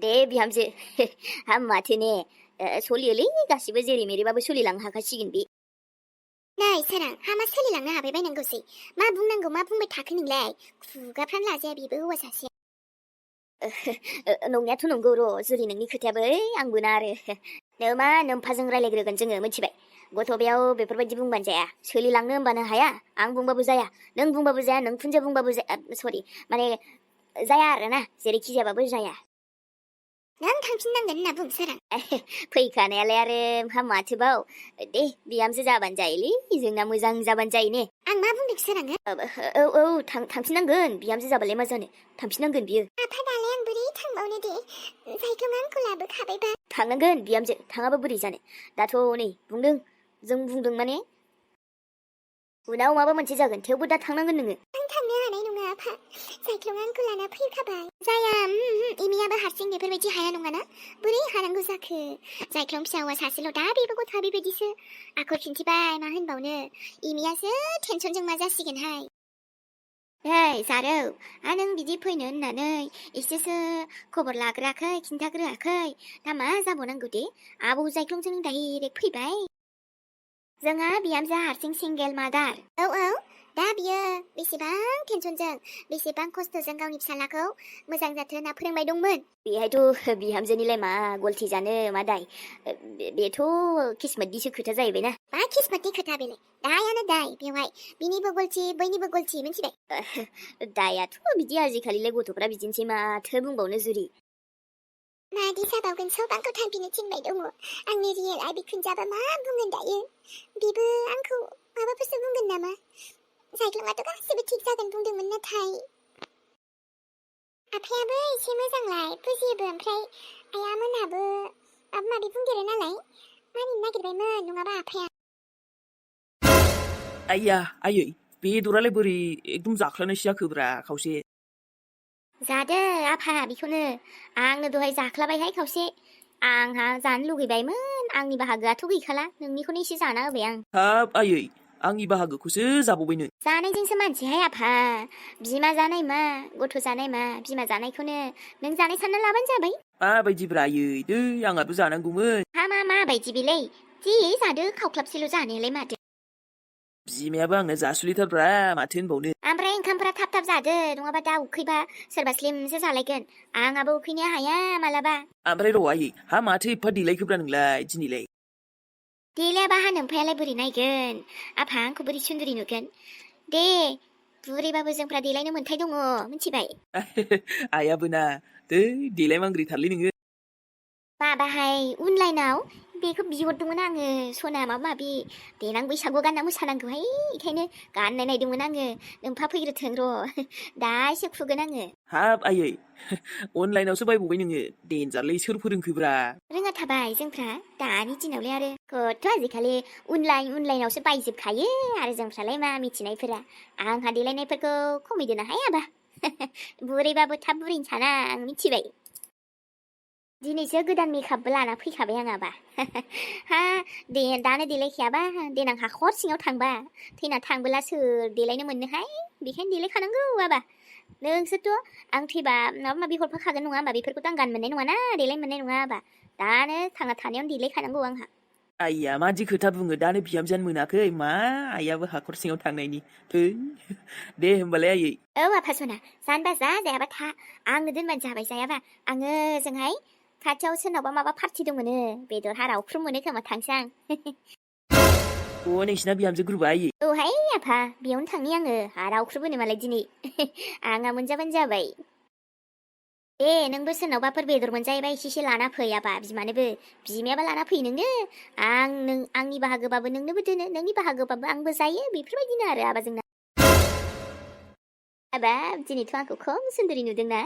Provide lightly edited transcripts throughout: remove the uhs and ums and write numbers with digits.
दे बिहामजो हाम माथोने सोलियोलै गासिबो जेरै मेरैबाबो सोलिलांनो हाखासिगोन बे नै सोरां हामा सोलिलांनो हाबाय बायनांगौसै मा बुंनांगौ मा बुंबाय थाखो नोंलाय खुगाफ्रानो लाजाया बेबो हौवा सासेया नंनायाथ' नंगौ र' जुरि नोंनि खोथायाबो आंबो ना आरो नों मा नोम्फाजों रायलायग्रोगोन जोङो मिथिबाय गथ' बेयाव बेफोरबायदि बुंबानो जाया सोलिलांनो होनबानो हाया आं बुंबाबो जाया नों बुंबाबो जाया नों खुनजो बुंबाबो जाया सरि माने जाया आरोना जेरैखि जायाबाबो जाया नों थांफिननांगोन होनना बुं सोरां फैखानायालाय आरो मा माथोबाव दे बिहामजो जाबानो जायोलै जोंना मोजां जाबानो जायो ने आं मा बुंदों सोराङो औ थांफिननांगोन बिहामजो जाबालाय मा जानो थांफिननांगोन बियो आफा दालाय आं बोरै थांबावनो दे जायख्लं आंखौ लाबोखाबायबा थांनांगोन बिहामजो थाङाबा बोरै जानो दाथ' नै बुंदों जों बुंदों माने उनाव माबा मोनसे जागोन थेवबो दा थांनांगोन नोङो आं थांनो हानाय नङा आफा जायख्लं आंखौ लाना फैखाबाय जाया एमियाबो हारसिं बेफोरबायदि हाया नङाना बोरै हानांगौ जाखो जायख्लं फिसा हौवा सासेल' दा बेबो गथ'आ बेबायदिसो आखल खिन्थिबाय मा होनबावनो एमियासो टेनसनजों मा जासिगोनहाय नै जारौ नों बिदि फैनो होननानै एसेसो खबर लाग्रोआखै खिन्थाग्रोआखै दा मा जाबावनांगौ दे आबौ जायख्लंजों नों डाइरेक्ट फैबाय जोंहा बिहामजोआ हारसिं सिंगेल मादार औ दा बियो बेसेबां टेनसनजों बेसेबां खस्थ'जों गावनि फिसालाखौ मोजां जाथो होनना फोरोंबाय दंमोन बेहायथ' बिहामजोनिलाय मा गलथि जानो मा दाय बेथ' किस्मतनिसो खोथा जाहैबायना मा किस्मतनि खोथा बेलाय दायानो दाय बेवहाय बिनिबो गलथि बैनिबो गलथि मिथिबाय दायाथ' बिदि आजिखालिलाय गथ'फ्रा बिदिनोसै माथो बुंबावनो जुरि मादि जाबावगोन सब आंखौ थांफिननो थिनबाय दङ आंनि रियेल आइ बिखुनजोआबा मा बुंगोन दायो बेबो आंखौ माबाफोरसो बुंगोन नामा जायख्लंआथ' गासिबो थिग जागोन बुंदोंमोन नाथाय आफायाबो एसे मोजांलाय बुजियोबो ओमफ्राय आइया मोनहाबो माबा माबि बुंदेरो नालाय मानिनो नागिरबायमोन नङाबा आफाया आइया आयै बेदरालाय बोरै एकदम जाख्लायनायसो जाखोब्रा खावसे जादो आफा बेखौनो आंनो दहाय जाख्लाबायहाय खावसे आंहा जानो लुगैबायमोन आंनि बाहागोआथ' गैखाला नोंनिखौनो एसे जाना होबाय आं हाब आयै आंनि बाहागोखौसो जाबावबाय नों जानायजोंसो मानसिहाय आफा बिमा जानाय मा गथ' जानाय मा बिमा जानायखौनो नों जानाय सानना लाबानो जाबाय माबायदिब्रा आयै दै आंहाबो जानांगौमोन मा माबायदि बेलाय जि जादो खावख्लाबसेल' जानायालाय माथो बिमायाबो आंनो जासुलिथारब्रा माथो होनबावनो ओमफ्राय ओंखामफोरा थाब थाब जादो नङाबा दा उखैबा सोरबा स्लिमसो जालायगोन आंहाबो उखैनो हाया मालाबा ओमफ्राय र' आयै हा माथो एफा देलायखोब्रा नोंलाय दिनैलाय देलायाबा नोमफायालाय बोरै नायगोन आफा आंखौ बोरै सुन्दुरि नुगोन दे बुरैबाबो जोंफ्रा देलायनो मोन्थाय दङ मिथिबाय आइयाबो ना दै देलायमांग्रिथारलै नोङो माबाहाय अनलाइनाव बेखौ बिहरदोंमोन आङो सना माबा माबि देनां बैसागु गानना मोसानांगौहाय बेखायनो गाननाय नायदोंमोन आङो नोमफा फैग्रोथों र' दा एसे खुगोन आङो हाब आयै अनलाइनावसो बायबावबाय नोङो देनजारलै सोर फोरोंखोब्रा रोङा थाबाय जोंफ्रा दानि दिनावलाय आरो खथ' आजिखालि अनलाइनावसो बायजोबखायो आरो जोंफ्रालाय मा मिथिनायफोरा आंहा देलायनायफोरखौ खमायदोनो हायाबा बुरैबाबो थाब बुरैनो साना आं मिथिबाय दिनैसो गोदान मेकआपबो लाना फैखाबाय आङाबा हा दानो देलायखायाबा देनां हाखर सिङाव थांबा थैना थांबोला सोर देलायनो मोननोहाय बेखायनो देलायखानांगौ आबा नोंसोरथ' आं थैबा माबा माबि हरफाखागोन नङा होमबा बेफोरखौथ' आं गान मोननाय नङाना देलाय मोननाय नङा आबा दानो थांना थानायावनो देलायखानांगौ आंहा आइया मादि खोथा बुङो दानो बिहामजोआनो मोनाखै मा आइयाबो हाखर सिङाव थांनायनि थै दे होमबालाय आयै औ आफा सना जानोबा जा जायाबा था आंनो दोनबानो जाबाय जायाबा आङो जोंहाय खाथियाव सोरनावबा माबा पार्टि दङनो बेदर हारावफ्रुम मोनो खोमा थांसै आं नोंसिना बिहामजो ग्रुपआ आयै औहाय आफा बेयावनो थांनि आङो हारावख्रुब होनो मालाय दिनै आंहा मोनजाबानो जाबाय दे नोंबो सोरनावबाफोर बेदर मोनजायोबा एसेसो लाना फै आबा बिमानोबो बिमायाबा लाना फै नोंनो आंनि बाहागोबाबो नोंनोबो दोनो नोंनि बाहागोबाबो आंबो जायो बेफोरबायदिनो आरो आबा जोंना आबा दिनैथ' आंखौ खम सुन्दुरि नुदोंना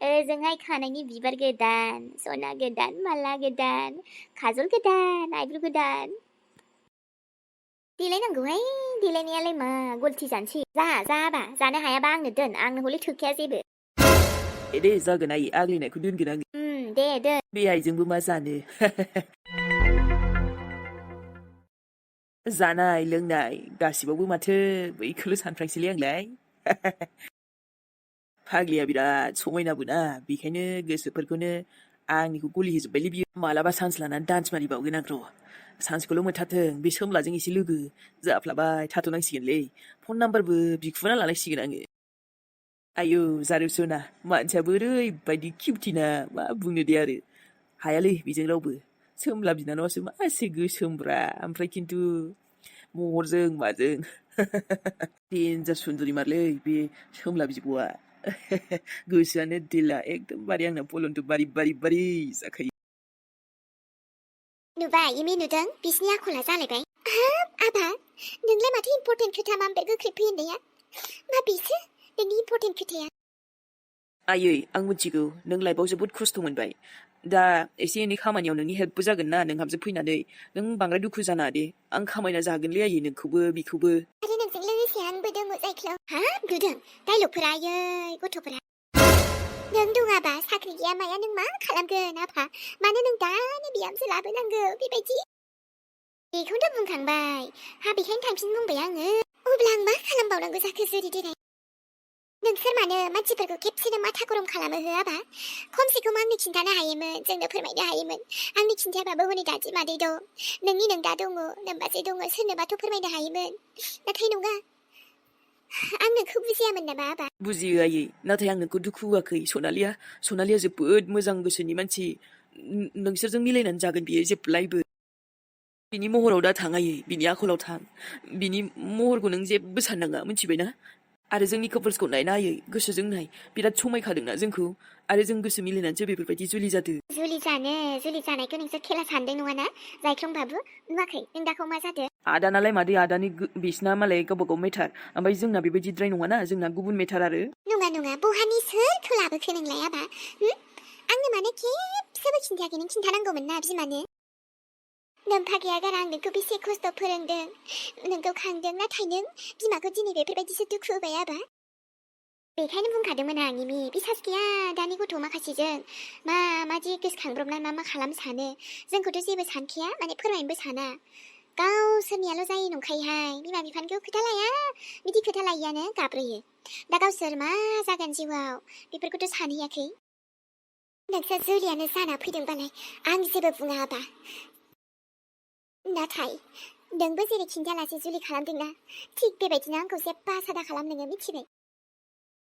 ओजोंहाय खानायनि बिबार गोदान सना गोदान माला गोदान खाजल गोदान आइब्रु गोदान देलायनांगौहाय देलायनायालाय मा गलथि जानोसै जाबा जानो हायाबा आंनो दोन आंनो हले थोखाया जेबो दे जागोन आयै आग्लायनायखौ दोनगोन आङो दे दोन बे आइजोंबो मा जानो जानाय लोंनाय गासिबावबो माथो बैखौल' सानफ्रांसैलै आंलाय फाग्लिया बिराद समायना बोना बेखायनो गोसोफोरखौनो आंनिखौ गलि होजोब्बायलै बियो मालाबा चान्स लानानै डान्स मारिबावगोन आं र' सानसेखौल' मोनथारथों बे सोमलाजों एसे लोगो जाफ्लाबाय थाथ'नांसिगोनलै फन नाम्बारबो बिखुना लानांसिगोन आङो आयौ जारौसोना मानसियाबो ओरैबायदि किउटिना मा बुंनो दे आरो हायालै बेजों रावबो सोमला बिनानावासो मासे गोसोमब्रा ओमफ्राय खिन्थु महरजों माजों डेन्जार सुन्दरि मारलै बे सोमला बिब'आ गोसोआनो दिला एकदमबारे आंना पलन्टु बारि बारि बारि जाखायो नुबाय इमि नुदों बिसिनि आखला जालायबाय हाब आबा नोंलाय माथो इम्पर्टेन्ट खोथा मामबे गोख्रै फैहोननाया मा बेसो नोंनि इम्पर्टेन्ट खोथाया आयै आं मिथिगौ नों लाइफआव जोबोद खस्थ' मोनबाय दा एसे एनै खामानियाव नोंनि हेल्पबो जागोन ना नोंहाबो फैनानै नों बांद्राय दुखु जानाङा दे आं खामायना जागोनलै आयै नोंखौबो बिखौबो आरो नोंजों लोगोसे आंबो दङ जायख्लं हाब नुदों डायलगफोरा आयै गथ'फोरा नों दङाबा साख्रि गैया माया नों मा खालामगोन आफा मानो नों दानो बिहामजो लाबोनांगौ बेबायदि बेखौथ' बुंखांबाय हा बेखायनो थांफिन बुंबाय आङो अब्ला आं मा खालामबावनांगौ जाखो जुदि दिनै नोंसोर मानो मानसिफोरखौ खेबसेनो माथा गरम खालामो होआबा खमसे खम आंनो खिन्थानो हायोमोन जोंनो फोरमायनो हायोमोन आंनि खिन्थायाबाबो हनै दादि मादै दं नोंनि नोंदा दङ नोमबाजै दङ सोरनोबाथ' फोरमायनो हायोमोन नाथाय नङा आं नोंखौ बुजियामोन नामा आबा बुजियो आयै नाथाय आं नोंखौ दुखु होआखै सनालिया जोबोद मोजां गोसोनि मानसि नोंसोरजों मिलायनानै जागोन बियो जेब्लायबो बिनि महराव दा थां आयै बिनि आखलाव थां बिनि महरखौ नों जेबो साननाङा मिथिबायना आरो जोंनि कापोल्सखौ नायना आयै गोसोजों नाय बिराद समायखादोंना जोंखौ आरो जों गोसो मिलायनानैसो बेफोरबायदि जुलि जादों जुलि जानायखौ नोंसोर खेला सानदों नङाना जायख्लं बाबु नुवाखै नों दाखौ मा जादों आदानालाय मादै आदानि बिसिना मालाय गावबा गाव मेटार ओमफ्राय जोंना बेबायदिद्राय नङाना जोंना गुबुन मेटार आरो नङा बहानि सोरखौ लाबोखो नोंलाय आबा आंनो माने खेबसेबो खिन्थायाखै नों खिन्थानांगौमोन ना बिमानो नोमफा गैया गारा आं नोंखौ बेसे खस्थ' फोरोंदों नोंखौ खांदों नाथाय नों बिमाखौ दिनै बेफोरबायदिसो दुखु होबाय आबा बेखायनो बुंखादोंमोन आं इमि बिसास गैया दानि गथ' माखासेजों मादि गोसोखांब्रबनाय मा खालाम सानो जोंखौथ' जेबो सानखाया माने फोरमायनोबो साना गावसोरनियाल' जायो नंखायोहाय बिमा बिफानिखौ खोथा लाया बिदि खोथा लायियानो गाब्रैयो दा गावसोर मा जागोन जिउआव बेफोरखौथ' सानहैयाखै नोंसोर जुलियानो जाना फैदोंबालाय आं जेबो बुङा आबा नाथाय नोंबो जेरै खिन्थायालासे जुलि खालामदोंना थिग बेबायदिनो आंखौ जेबो आसा दा खालाम नोङो मिथिबाय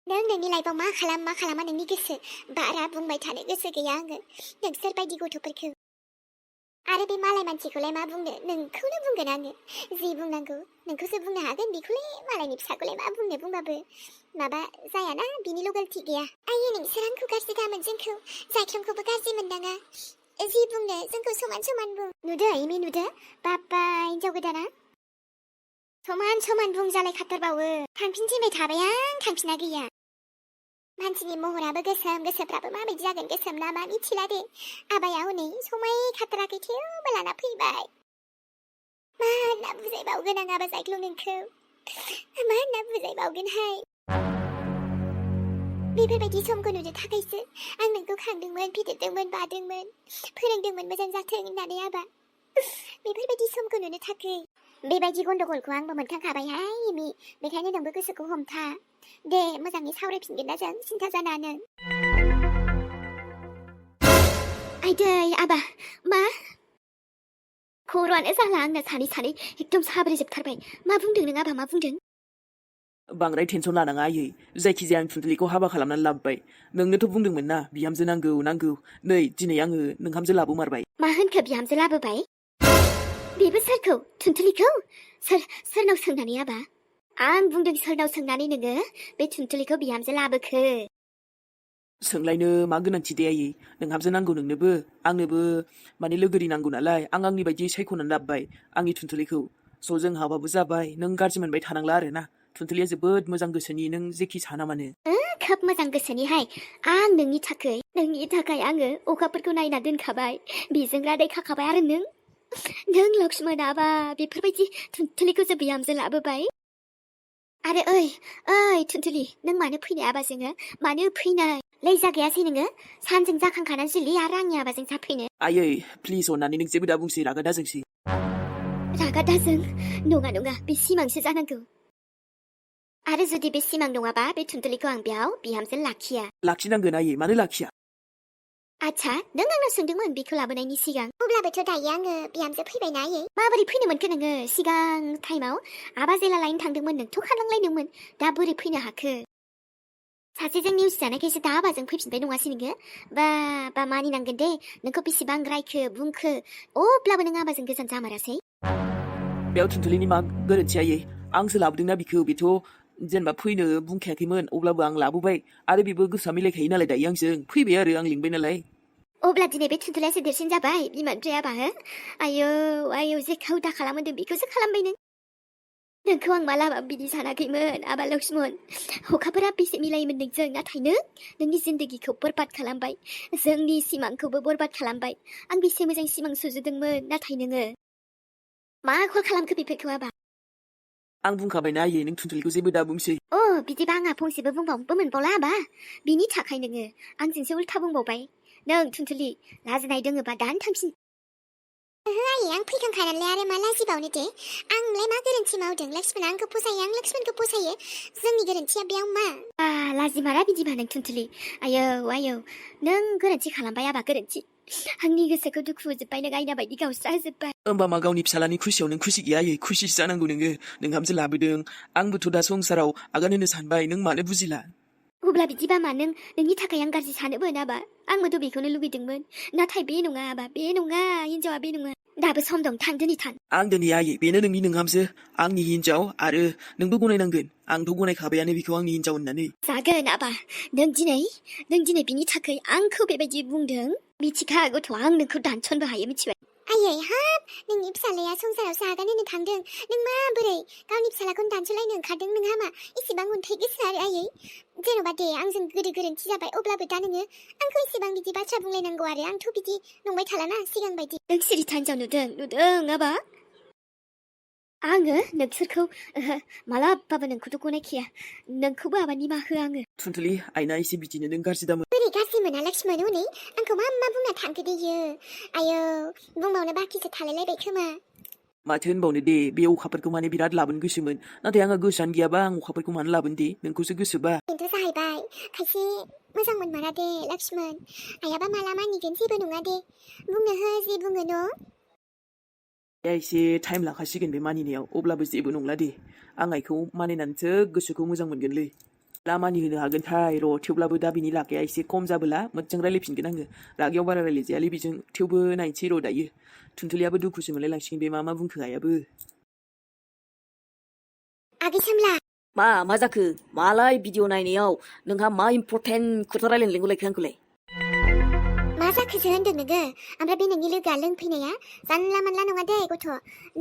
नों नोंनि लाइफआव मा खालामा नोंनि गोसो बारा बुंबाय थानो गोसो गैया आङो नोंसोर बायदि गथ'फोरखौ आरो बे मालाय मानसिखौलाय मा बुंनो नोंखौनो बुंगोन आङो जि बुंनांगौ नोंखौसो बुंनो हागोन बेखौलाय मालायनि फिसाखौलाय मा बुंनो बुंबाबो माबा जायाना बिनिल' गलति गैया आयै नोंसोर आंखौ गाज्रि दामोन जोंखौ जायख्लंखौबो गाज्रि मोनदाङा जि बुंनो जोंखौ समान बुं नुदो इमि नुदो बाबा हिनजाव गोदाना समान बुंजालाय खाथारबावो थांफिनथिनबाय थाबाय आं थांफिना गैया मानसिनि महराबो गोसोम गोसोफ्राबो माबायदि जागोन गोसोम ना मा मिथिला दे आबाया हनै समाय खाथाराखै थेवबो लाना फैबाय मा होनना बुजायबावगोन आं आबा जायख्लं नोंखौ मा होनना बुजायबावगोनहाय बेफोरबायदि समखौ नुनो थाखायसो आं नोंखौ खांदोंमोन फेदेरदोंमोन बादोंमोन फोरोंदोंमोन मोजां जाथों होननानै आबा बेफोरबायदि समखौ नुनो थाखै बेबायदि गन्डगलखौ आंबो मोनखांखाबायहाय इमि बेखायनो नोंबो गोसोखौ हमथा दे मोजाङै सावरायफिनगोन ना जों सिन्था जानानै आइदै आबा मा खर'आनो जाला आंना सानै एकदम साब्रैजोबथारबाय मा बुंदों नों आबा मा बुंदों बांद्राय टेनसन लानाङा आयै जायखिजाया आं थुनथुलिखौ हाबा खालामनानै लाबोबाय नोंनोथ' बुंदोंमोन ना बिहामजो नांगौ नै दिनै आङो नोंहामजो लाबोमारबाय मा होनखो बिहामजो लाबोबाय बेबो सोरखौ थुनथुलिखौ सोरनाव सोंनानै आबा आं बुंदों सोरनाव सोंनानै नोङो बे थुनथुलिखौ बिहामजो लाबोखो सोंलायनो मा गोनांथि दे आयै नोंहामजो नांगौ नोंनोबो आंनोबो माने लोगोरि नांगौ नालाय आं आंनि बायदि सायख'नानै लाबोबाय आंनि थुनथुलिखौ स' जों हाबाबो जाबाय नों गाज्रि मोनबाय थानांला आरो ना थुनथुलिया जोबोद मोजां गोसोनि नों जेखि साना मानो खोब मोजां गोसोनिहाय आं नोंनि थाखाय आङो अखाफोरखौ नायना दोनखाबाय बेजों रादाय खाखाबाय आरो नों लक्ष्मण आबा बेफोरबायदि थुनथुलिखौसो बिहामजो लाबोबाय आरो ओइ थुनथुलि नों मानो फैनाय आबाजों मानो फैनाय लैजा गैयासै नोङो सानजों जाखांखानानै जुलि आरो आंनि आबाजों जाफैनो आयै प्लिज अननानै नों जेबो दा बुंसै रागा दाजोंसै रागा दाजों नङा बे सिमांसो जानांगौ आरो जुदि बे सिमां नङाबा बे थुनथुलिखौ आं बेयाव बिहामजो लाखिया। लाखिनांगोन आयै, मानो लाखिया? आच्छा, नों आंनाव सोंदोंमोन बेखौ लाबोनायनि सिगां। अब्लाबोथ' दायो आङो बिहामजो फैबायना आयै। माबोरै फैनो मोनखो नोङो? सिगां टाइमाव आबा जेला लायनो थांदोंमोन नोंथ' खारलांलायदोंमोन। दा बोरै फैनो हाखो? सासेजों नेवसिजानायखायसो दा आबाजों फैफिनबाय नङासै नोङो? बा मानिनांगोन दे, नोंखौ बेसेबां रायखो बुंखो, अब्लाबो नों आबाजों गोजान जामारासै। बेयाव थुनथुलिनि मा गोरोन्थि आयै? आंसो लाबोदोंना बिखौ, बेथ' जेनेबा फैनो बुंखायाखैमोन, अब्लाबो आं लाबोबाय। आरो बेबो गोसोआ मिलायखायो नालाय दायो आंजों। फैबाय आरो आं लिंबाय नालाय। अब्ला दिनै बे थुनथुलियासो देरसिन जाबाय बिमानिफ्राय आबा हो? आयौ जेखौ दा खालामदों बेखौसो खालामबाय नों। नोंखौ आं मालाबा बिदि सानाखैमोन आबा लक्ष्मण। अखाफोरा बेसे मिलायोमोन नोंजों, नाथाय नोंनि जिन्दगिखौ बरबाद खालामबाय। जोंनि सिमांखौबो बरबाद खालामबाय। आं बेसे मोजां सिमां सुजुदोंमोन, नाथाय नोङो मा आखल खालामखो बेफोरखौ आबा? आं बुंखाबायना आयै, नों थुनथुलिखौ जेबो दा बुंसै। बिदिबा आंहा फंसेबो बुंबावनोबो मोनबावला आबा। बिनि थाखाय नोङो आंजोंसो उल्था बुंबावबाय। नों थुनथुलि, लाजिनाय दङोबा दानो थांफिन। आयै आं फैखांखानानैलाय आरो मा लाजिबावनो दे। आंलाय मा गोरोन्थि मावदों? लक्ष्मणआ आंखौ फसायो, आं लक्ष्मणखौ फसायो। जोंनि गोरोन्थिया बेयाव मा? लाजिमारा बिदिबा नों थुनथुलि। आयौ नों गोरोन्थि खालामबाय आबा, गोरोन्थि। आंनि गोसोखौ दुखु होजोब्बाय, नों आयना बायदि गावस्रा होजोब्बाय। होमबा मा गावनि फिसालानि खुसियाव नों खुसि गैया आयै? खुसिसो जानांगौ नोङो। नोंहामसो लाबोदों, आंबोथ' दा संसाराव आगान होनो सानबाय, नों मानो बुजिला? अब्ला बिदिबा मा नोंनि थाखाय आं गाज्रि सानोमोन आबा? आंबोथ' बेखौनो लुगैदोंमोन। नाथाय बे नङा आबा, बे नङा, हिनजावा बे नङा। दाबो सम दं, थां दिनै थां। आं दिनै आयै, बेनो नोंनि नोंहामसो, आंनि हिनजाव, आरो नोंबो गनायनांगोन। आंथ' गनायखाबायानो बिखौ आंनि हिनजाव होननानै। जागोन आबा, नों दिनै बिनि थाखाय आंखौ बेबायदि बुंदों। मिथिखागौथ' आं नोंखौ दानस'नोबो हायो, मिथिबाय? आयै हाब, नोंनि फिसालाया संसारावसो आगान होनो थांदों। नों माबोरै गावनि फिसालाखौनो दानस'लायनो ओंखारदों? नोंहा मा इसेबां अन्थाइ गोसो आरो आयै? जेन'बा दे आंजों गोदो गोरोन्थि जाबाय, अब्लाबो दा नोङो आंखौ इसेबां बिदि बाथ्रा बुंलायनांगौ आरो आंथ' बिदि नंबाय थालाना सिगां बायदि। नों सिरिथा हिनजाव नुदों आबा? आङो नोंसोरखौ मालाबाबो नोंखौथ' गनायखाया। नोंखौबो आबा निमाहा हो आङो। थुनथुलि, आइना एसे बिदिनो, नों गाज्रि दामोन। बोरै गाज्रि मोना लक्ष्मण? हनै आंखौ मा बुंना थांखो दे इयो? आयौ, बुंबावनो बाखिसो थालायलायबाय खोमा। माथो होनबावनो दे, बे अखाफोरखौ माने बिराद लाबोनो गोसोमोन। नाथाय आंहा गोसोआनो गैयाबा आं अखाफोरखौ मानो लाबोनो दे? नोंखौसो गोसोबा। बेनोथ' जाहैबाय, खायसे मोजां मोनमारा दे लक्ष्मण। आइयाबा माला मानिगोन? जेबो नङा दे, बुंनो हो जे बुङो न'। एसे टाइम लाखासिगोन बे मानिनायाव, अब्लाबो जेबो नंला दे। आं आइखौ मानिनानैसो गोसोखौ मोजां मोनगोनलै। दा मानिहोनो हागोनथाय र', थेवब्लाबो दा बिनि रागाया एसे खम जाबोला मोजां रायलायफिनगोन आङो। रागायाव बारा रायलायजायालै बेजों, थेवबो नायनोसै र' दायो। थुनथुलियाबो दुखुसो मोनलाय लांसिगोन, बे मा बुंखो आइयाबो। आगै सामला। मा जाखो? मालाय भिडिअ नायनायाव नोंहा मा इम्परटेन्ट खोथा रायलायनो लिंहरलायखो आंखौलाय? मा जाखोसो होनदों नोङो? ओमफ्राय बे नोंनि लोगोआ लोंफैनाया जानला मानला नङा दे गथ'।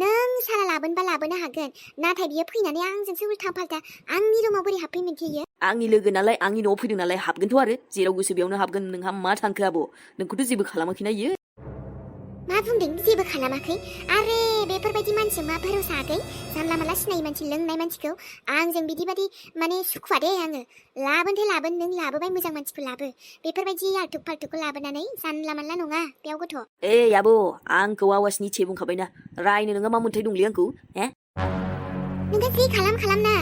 नों सारा लाबोनबा लाबोनो हागोन, नाथाय बियो फैनानै आंजोंसो उल्था फाल्था आंनि रुमाव बोरै हाबफैमोनखो इयो? आंनि लोगो नालाय, आंनि न'आव फैदों नालाय हाबगोनथ' आरो, जेराव गोसो बेयावनो हाबगोन। नोंहा मा थांखो आब'? नोंखौथ' जेबो खालामाखैना इयो? मा बुंदों? जेबो खालामाखै? आरे बेफोरबायदि मानसिजों मा भरोसा आगै? जानला मानला सिनायै मानसि लोंनाय मानसिखौ आंजों बिदि माने सुखुवा दे आङो। लाबोनथाय लाबोन, नों लाबोबाय, मोजां मानसिखौ लाबो। बेफोरबायदि आल्टुक फाल्टुकखौ लाबोनानै जानला मानला नङा बेयाव गथ'। आब', आंखौ आवाजनि चे बुंखाबायना, रायनो नोंहा मा मोन्थाय दंलै आंखौ? नोंहा जे खालामना,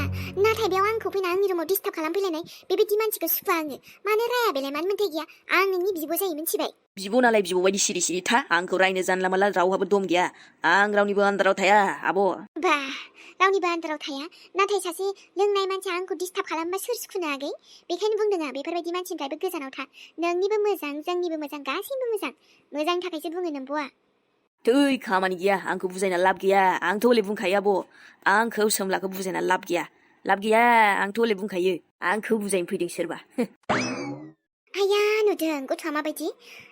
नाथाय बेयाव आंखौ फैना आंनि रुमाव डिस्टार्ब खालामफैलायनाय बेबायदि मानसिखौ सुखुवा आङो। मानो राया बेलाय? मानो मोन्थाय गैया? आं नोंनि बिब' जायो, मिथिबाय? बिब' नालाय बिब' बायदि सिरि सिरि था। आंखौ रायनो जानला मानला रावहाबो दम गैया। आं रावनिबो आन्दाराव थाया आब'। बा, रावनिबो आन्दाराव थाया? नाथाय सासे लोंनाय मानसिया आंखौ डिस्टार्ब खालामबा सोर सुखुनो आगै? बेखायनो बुंदों आं, बेफोरबायदि मानसिनिफ्रायबो गोजानाव था। नोंनिबो मोजां, जोंनिबो मोजां, गासैबो मोजां। मोजांनि थाखायसो बुङो नोंब'आ। थै, खामानि गैया, आंखौ बुजायना लाब गैया। आंथ' हले बुंखायो आब', आंखौ सोमलाखौ बुजायना लाब गैया। आंथ' हले बुंखायो, आंखौ बुजायनो फैदों सोरबा। आया, नुदों गथ'आ माबायदि?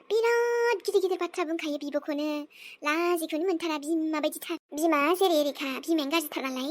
बिराद गिदिर गिदिर बाथ्रा बुंखायो बिब'खौनो। लाजिखौनो मोनथारा, बिमा बायदिथार। बिमा जेरै एरैखा, बिमायानो गाज्रिथार नालाय।